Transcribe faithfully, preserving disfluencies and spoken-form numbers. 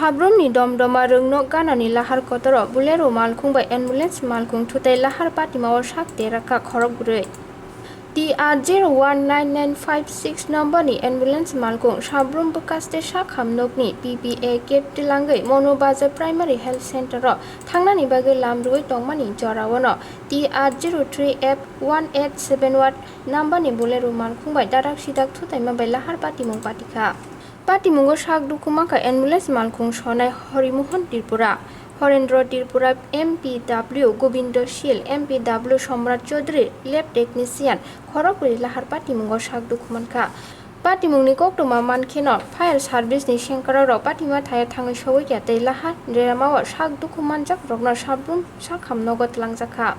Sabrumni domdoma rwngno ganani lahar kotoro Bolero malkhung bai ambulance malkhung thutai lahar patimao sak terakha khorok brwi. T R zero one nine nine five six number ni ambulance malkhung Sabrum bwkaste sakham nokni P P A gate twlangwi Mono Bazar Primary Health Center o thangnani bagwi lam rwui tongmani joraono T R zero three F one eight seven one number ni Bolero malkhung bai dadak sidak thutaima bai lahar patimung patikha. Patimungo sak dukhu mankha ambulance malkhung sonai Horimohon Tripura, Horendro Tripura M P W, Gobindo Sil M P W, Somrat Chaudhary lab technician khorokbrwi lahar patimungo sak dukhu mankha. Patimungni koktwma mankheno fire service ni sengkrakrok patima thaio thangwi sogwi kha tei lahar reramao sak dukhu manjakrokno Sabrum sakham nogo twlangjakha.